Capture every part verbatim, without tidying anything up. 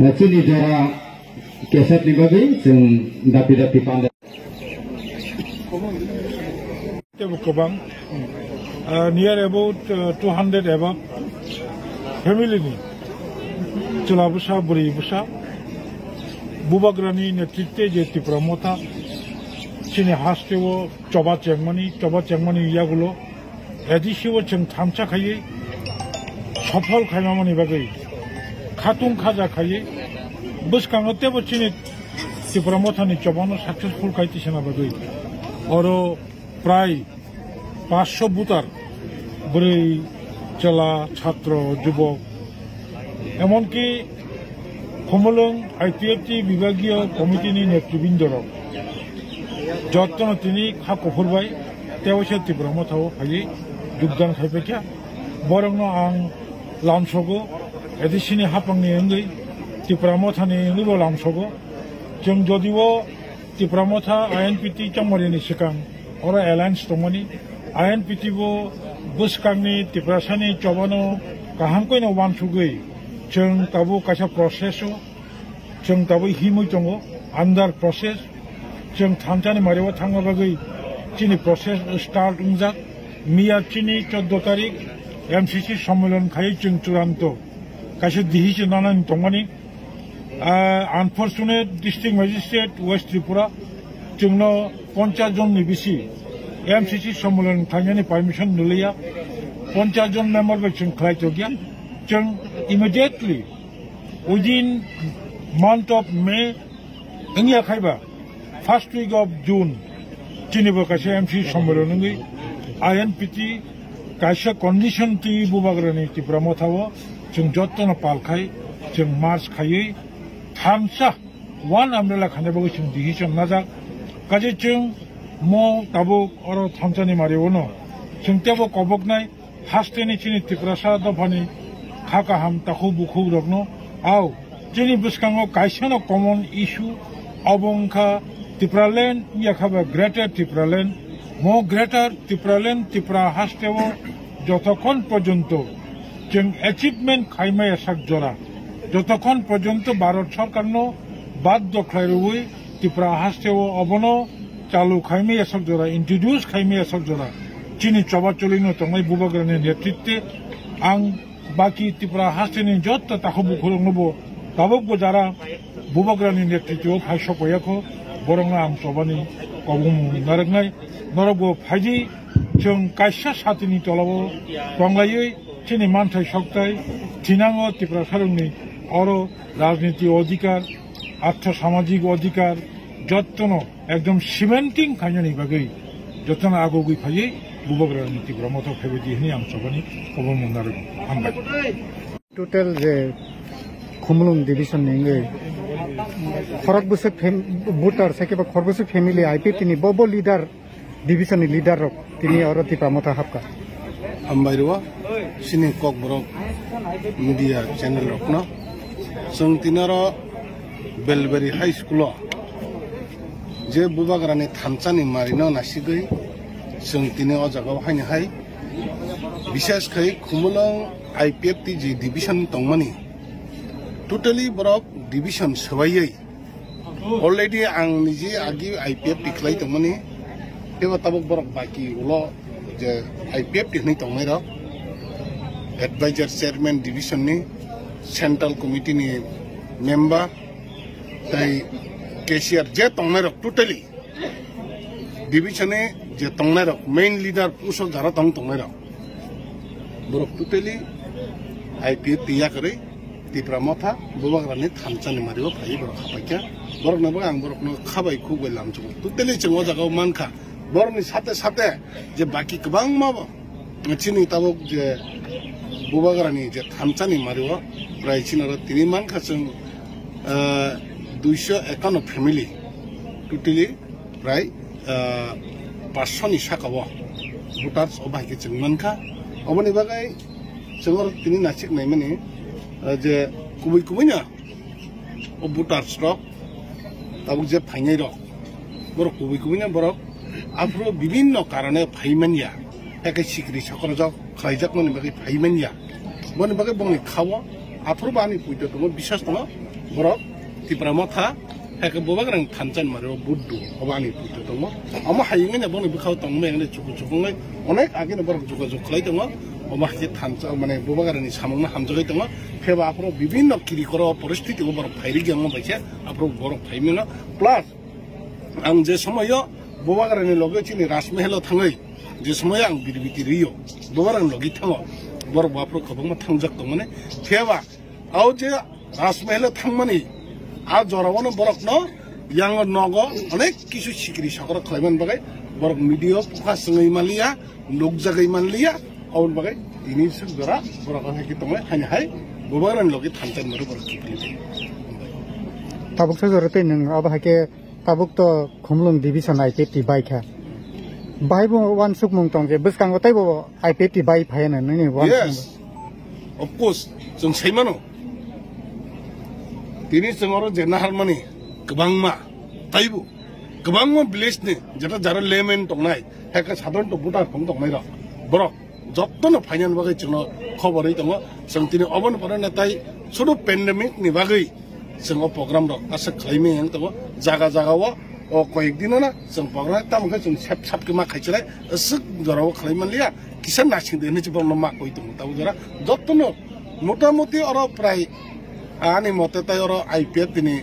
Chini jora kesatni bagwi chwng dapi dapi panda. Tebo kwbang, uh, near about, uh, two hundred above family ni chwla bwsa, bwrwi bwsa, Bubagrani netritwe je Tipra Motha chini hasteo choba chengmani, choba chengmani yagulo A D C o chwng thansa khaiwi sophol khaimamani bagwi khatung khaja khaiwi bwskango tebo chini Tipra Mothani chobano successful khai tisana bagwi oro prai paanch sho voter, bwrwi, chwla, chhatro, jubok, emonki Khumulwng I P F T bibagiyo komitini netribindorok jottono tini kha kuphur bai tewaisa Tipra Mothao phaiwi jogdan khai paikha. Borokno ang lamsogo, A D C ni haphangni wngwi, Tipra Mothani wngwibo lamsogo. Chwng jodibo Tipra Motha I N P T chongmarini swkang oro alliance tongmani, I N P T bo bwskangni Tiprasani chobano kaham koino uansugwi chwng tabuk kaisa process o chwng tabuk himwi tongo, under process. Chwng thansani mario thangna bagwi chini process start wngjak. Miya chini chordo tarik M C C sommilan khaiwi chwng churanto kaisa decision nanani tongmani. Ah, unfortunate, District Magistrate West Tripura chwngno ponchas jonni bisi M C C sommilan khlainani permission noliya, ponchas jon member bai chwng khlai tokya. Chwng immediately within month of May wngya khaiba first week of June chini bo kaisa M C sommilan wngwi I N P T kaisa condition twi Bubagrani Tipra Mothao chwng jottono pal khai chwng march khaiwi thansa one umbrella khaina bagwi chwng decision najak. Kaje chwng mo tabuk oro thansani mario no chwng tebo koboknai hasteni chini Tiprasa dophani kha kaham takhuk bukhuk rokno. Ao chini bwskango kaisano common issue, obo wngkha Tipraland, wngya kha ba Greater Tipraland. Mo Greater Tipraland Tipra hasteo jotokhon porjonto chwng achievement khaimaya sak jora, jotokhon porjonto Bharat Sorkarno baddo khlai rwui Tipra hasteo obono chalu khaimaya sak jora, introduce khaimaya sak jora, chini choba cholino tongnai Bubagrani netritwe ang baki Tipra hasteni jotto takhuk bukhurokno bo tabukbo jara Bubagrani netritwo phai sokpaiya kho, borokno ang chobani kobongmung narwknai. Norokbo phaidi, chwng kaisa satini tolao tonglaiwi chini manthai sokthai thinango Tiprasarokni oro rajniti odhikar, artho samajik odhikar jottono ekdom cementing khainani bagwi jotono agogwi phaiwi Bubagrani Tipra Motha phaibaidi hwnwi ang chobani kobongmung narwknai. Hambai. Total je Khumulwng division ni wngwi khorok bwswk fam-, voter, se kebo khorok bwswk family I P F T ni bo, bo leader, division ni leader rok tini oro Tipra Motha hapkha. Hambai rwo, chini Kokborok media channel rokno. Chwng tini oro Belbari High School o je Bubagrani thansani marino nasigwi chwng tini o jaga o haino hai, bishes khai Khumulwng I P F T je division tongmani, totally borok division swbaiwi already ang niji agi I P F T khlai tongmani, teibo tabuk borok baki ulo je I P F T hwnwi tongnairok, advisor, chairman division ni, central committee ni member, tei cashier je tongnairok totally division ni je tongnairok, main leader puso jara tong tongnairok, borok totally I P F T yakarwi Tipra Motha Bubagrani thansani mario phaiwi borok hapaikha. Borokno bo ang borokno khabai khukbai lamchungo. Totally chwng o jaga o mankha. Borokni sate sate je baki kwbangma bo chini tabuk je Bubagrani je thansani mario prai chini oro tini mankha chwng, ah, duiso ekanno family totally prai, ah, paanch sho ni saka o voters o bahai khe chwng mankha. Oboni bagwi chwng oro tini nasik naimani, ah, je kubui kubui no o voters rok tabuk je phainai rok, borok kubui kubui no borok aphuru bibinno karone phai manya, hakhe sikri sokorjak khlaijakmani bagwi phai manya. Boni bagwi bongni khao aphuru bo ani puito tongo, biswas tongo, Borok Tipra Motha, hai khe Bubagrani thansa ni mari o buddu, obo ani puito tongo. Omo hai wngwi no boni bwkhao tongmani chuku chuku wngwi onek age no borok jogajog khlai tongo. Omo hai khe thansa, mane, Bubagrani samungno hamjagwi tongo. Pheba aphuru bibinno kiri koro poristiti o borok phairikya wngma bai khe aphuru borok phaimino. Plus, ang je somoyo Bubagrani loge chini Rajmahal o thangwi, je somoyo ang birbiti rio, Bubagrani logi thango, borok bo aphuru kwbangma thangjak tongmani. Pheba, o je Rajmahal o thangmani, a jorao no borokno yang nogo onek kisu sikiri sokoro khlaimani bagwi borok media o focus wngwi manliya, nukjagwi manliya, aboni bagwi tini swk jora borok hai khe tongwi haini hai Bubagrani logi thansa ni mari borok kiphilwi. Tabuk sa jora tei nwng abo hai khe tabuk to Khumulwng division I P F T bai kha. Bahai bo uansukmung tong je bwskango tei bo I P F T bai phai hwnwi nini uansukmung. Yes. Of course, chwng sai mano. Tini chwng oro je naharmani kwbangma, taibo kwbangma village ni jeta jara layman tongnai, hai khe sadharanto voter phone tongnai rok, borok jottono phainani bagwi chwngno khobor ri tongo. Chwng tini oboni pore na tai sudu pandemic ni bagwi chwng o program rok aswk khlaimani wng tongo. Jaga jaga o, o koyek dino na chwng program tamo khe chwng sep sap khe ma khai chwrai aswk jora o khlai manliya, kisa nasing de hinwi chwng borokno ma koi tongo. Tamo jora jottono motamuti oro prai ani mote tai oro I P F T ni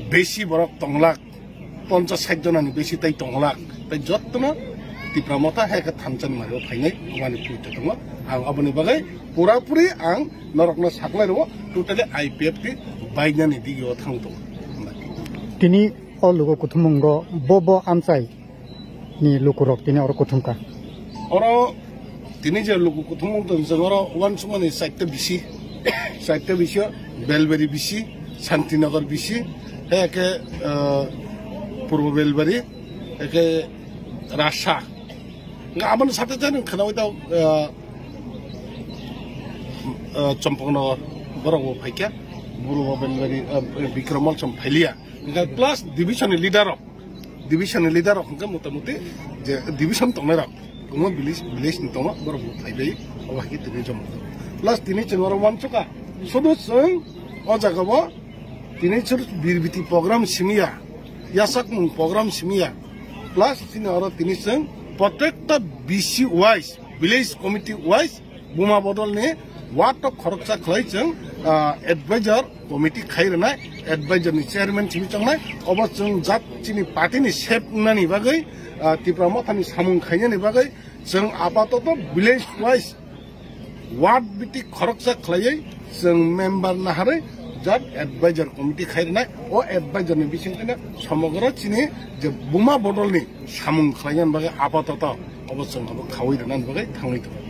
besi borok tonglak, ponchas sait jonani besi tai tonglak, tai jottono Tipra Motha hai khe thansa ni mari o phainai, obani puito tongo. Ang oboni bagwi pura puri ang norokno saklai rwo, totally I P F T bainani dige o thang tongo. Tini o lugo kuthumung go bo bo amchai ni lukurok tini oro kuthumkha. Oro tini je luku kuthumung tong, chwng oro uansukmani chaita bisi, chaita bisi o Belbari bisi, Santinagar bisi, hai khe, ah, Purbo Belbari, hai khe Rasa. Nga aboni sate jani khwnawi tao, ah, ah, Champaknagar borok bo phaikha, Purbo Belbari, ah, Bikram Mol chwng phailiya. Nga plus division ni leader rok. Division ni leader rok hwnkhe motamuti je division tongnai rok, omo village, village ni tongo, borok bo phaibai, obo hai khe tini jomo. Plus tini chwng oro uansukha, sudu chwng o jaga o tini chwng birbiti program simiya, yasakmung program simiya. Plus tini oro tini chwng protecta B C wise, village committee wise, Buma Bodol ni ward o khoroksa khlai chwng, ah, advisor committee khai rwnai, advisor ni chairman simi chongnai, obo chwng jat chini party ni sep wngnani bagwi, ah, Tipra Motha ni samung khainani bagwi chwng apatoto village wise ward biti khoroksa khlaiwi chwng member naharwi jat advisor committee khai rwnai. O advisor ni bisingtwi no somogro chini je Buma Bodol ni samung khlainani bagwi apatoto obo chwng abo khawi rwnani bagwi thangwi tongo.